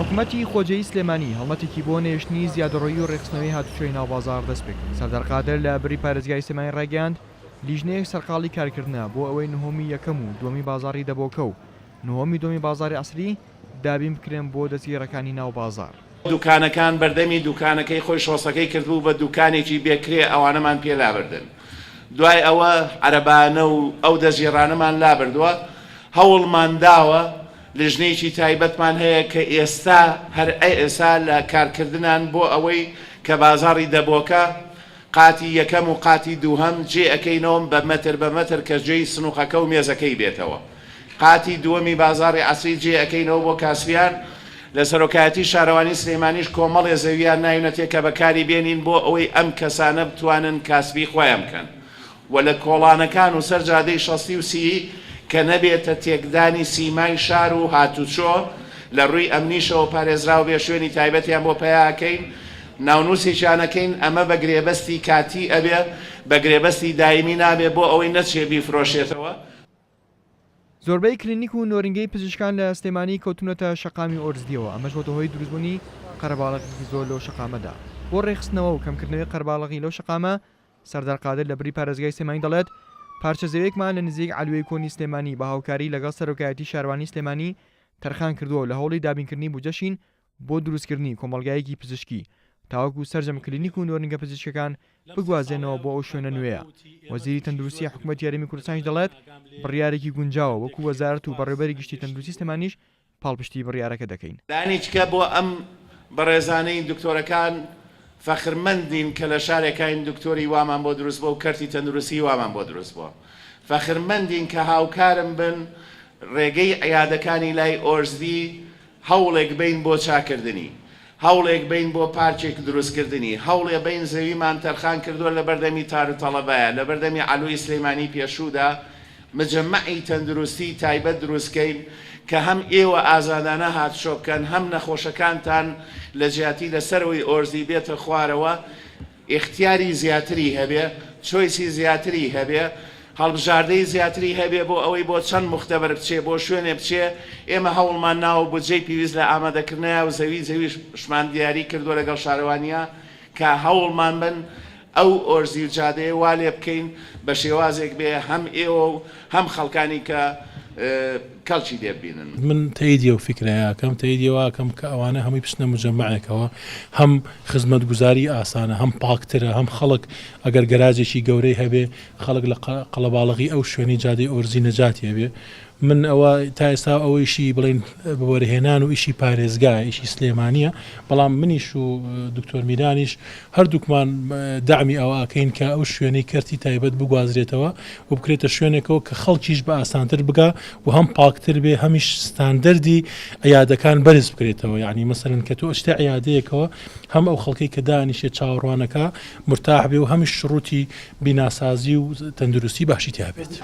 حکومەتی خۆجێی سلێمانی هەڵمەتێکی بۆ نەهێشتنی زیادەڕۆیی و رێکخستنەوەی هاتوچۆی ناو بازاڕ دەستپێکرد. سەردار قادر لە بری پارێزگای سلێمانی رایگەیاند، لیژنەیەک سەرقاڵی کارکردنە بۆ ئەوەی نهۆمی یەکەم و دووەمی بازاڕی دەبۆکە و نهۆمی دووەمی بازاڕی عەسری دابین بکرێن بۆ دەستگیڕەکانی ناو بازاڕ. دوکانەکان بەردەمی دوکانەکەی خۆی شۆسەکەی کردبوو بە دوکانێکی بێ کرێ ئەوانەمان پێ لابردن دوای ئەوە عەرەبانە و ئەو دەستگیڕانەمان لابردووە هەوڵمان داوە لیژنەیەکی تایبەتمان هەیە کە ئێستا هەر ئێسا لە کارکردنان بۆ ئەوەی کە بازاڕی دەبۆکە قاتی یەکەم و قاتی دووهەم جێ ئەکەینەوە بە مەتر بە مەتر کە جێی سنوقەکە و مێزەکەی بێتەوە قاتی دووەمی بازاڕی عەسری جێ ئەکەینەوە بۆ کاسبیان لە سەرۆکایەتی شارەوانی سلێمانیش کۆمەڵێ زەویان ناوینەتێ کە بەکاری بێنین بۆ ئەوەی ئەم کەسانە بتوانن کاسبی خۆیان بکەن و لە کۆڵانەکان و سەر جادەی شەستی و سیی کە نەبێتە تێکدانی سیمای شار و هاتوچۆ، لە ڕووی ئەمنیشەوە پارێزراو بێ، شوێنی تایبەتیان بۆ پەیا ئەکەین، ناونووسێکیان ئەکەین، ئەمە بە گرێبەستی کاتی ئەبێ، بە گرێبەستی دایمی نابێ، بۆ ئەوەی نەچێ بیفرۆشێتەوە. زۆربەی کلینیک و نۆرینگەی پزیشکان لە سلێمانی کەوتوونەتە شەقامی ئۆرزدییەوە، ئەمەش بۆتە هۆی دروستبوونی قەرەباڵغیی زۆر لەو شەقامەدا. بۆ رێکخستنەوە و کەمکردنەوەی قەرەباڵغی لەو شەقامە، سەردار قادر لە بری پارێزگای سلێمانی دەڵێت، پارچە زەویەکمان لە نزیک عەلوەی کۆنی سلێمانی بە هاوکاری لەگەڵ سەرۆکایەتی شارەوانی سلێمانی تەرخان کردووە و لە هەوڵی دابینکردنی بودجەشین بۆ دروستکردنی کۆمەڵگایەکی پزیشکی تاوەکو سەرجەم کلینیک و نۆرینگە پزیشکیەکان بگوازرێنەوە بۆ ئەو شوێنە نوێیە. وەزیری تەندروستی حکومەتی هەرێمی کوردستانیش دەڵێت، بڕیارێکی گونجاوە، وەکو وەزارەت و بەڕێوەبەری گشتی تەندروستی سلێمانیش پاڵپشتی بڕیارەکە دەکەین. لایەنێکیکە بۆ ئەم بەڕێزانەی دکتۆرەکان فەخرمەندین کە لە شارێکاین دکتۆری وامان بۆ دروست بووە و کەرتی تەندروستی وامان بۆ دروست بووە فەخرمەندین کە هاوکارم بن ڕێگەی عیادەکانی لای ئۆرزدی هەوڵێک بەین بۆ چاکردنی هەوڵێک بەین بۆ پارکێک دروستکردنی هەوڵێ بەین زەویمان تەرخان کردووە لەبەردەمی تاروتەڵەبایە لەبەردەمی عەلوی سلیمانی پێشوودا مجەمەعی تەندروستی تایبەت دروست کەین کە هەم ئێوە ئازادانە هاتوچۆ بکەن هەم نەخۆشەکانتان لە جیاتی لە سەرەوەی ئۆرزی بێتە خوارەوە ئیختیاری زیاتری هەبێ چۆیسی زیاتری هەبێ هەڵبژاردەی زیاتری هەبێ بۆ ئەوەی بۆ چەند موختەبەر بچێ بۆ شوێنێ بچێ ئێمە هەوڵمان ناوە بودجەی پێویست لە ئامادەکردنایە و زەوی زەویشمان دیاری کردووە لەگەڵ شارەوانیە کە هەوڵمان بەن ئەو ئۆرزی و جادەیە وا لێ بکەین بە شێوازێک بێ هەم ئێوە و هەم خەڵکانی کە کەڵکی لێ ببینن. من تەئیدی ئەو فیکرەیە ئەکەم، تەئیدی ئەوە ئەکەم کە ئەوانە هەمووی بچنە موجەمەعێکەوە، هەم خزمەتگوزاری ئاسانە، هەم پاکترە، هەم خەڵک ئەگەر گەراجێکی گەورەی هەبێ خەڵک لە قەڵەباڵغی ئەو شوێنەی جادەی ئۆرزی نەجاتی هەبێ. من ئەوە تا ئێستا ئەوە ئیشی بڵێین وەبەرهێنان و ئیشی پارێزگایە، ئیشی سلێمانییە، بەڵام منیش و دکتۆر میرانیش هەردووکمان دەعمی ئەوە ئەکەین کە ئەو شوێنەی کەرتی تایبەت بگوازرێتەوە و بکرێتە شوێنێکەوە کە خەڵکیش بە ئاسانتر بگا و هەم پاکتر بێ هەمیش ستاندەردی عیادەکان بەرز بکرێتەوە یعنی مەسەلەن کە تۆ ئەچیتە عیادەیەکەوە هەم ئەو خەڵکەی کە دانیشێ چاوەڕوانەکە مورتاح بێ و هەمیش شڕوتی بیناسازی و تەندروستی باشی تیا بێت.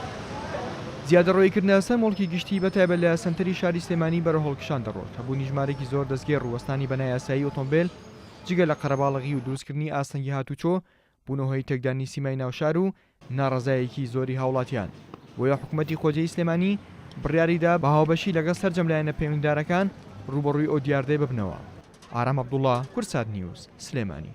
زیادەڕۆییکردنە سەر موڵکی گشتی بە تایبەت لە سەنتەری شاری سلێمانی بەرەو هەڵکشان دەڕۆت، هەبوونی ژمارەیەکی زۆر دەستگێڕ و وەستانی بە نایاسایی ئۆتۆمبێل جگە لە قەرەباڵغی و دروستکردنی ئاستەنگی هاتوچۆ بوونە هۆی تێکدانی سیمای ناوشار و ناڕەزایەکی زۆری هاوڵاتیان، بۆیە حکومەتی خۆجێی سلێمانی بڕیاریدا بە هاوبەشی لەگەڵ سەرجەم لایەنە پەیوەندیدارەکان ڕووبەڕووی ئەو دیاردەیە ببنەوە. ئارام عەبدوڵا، کوردسات نیوز، سلێمانی.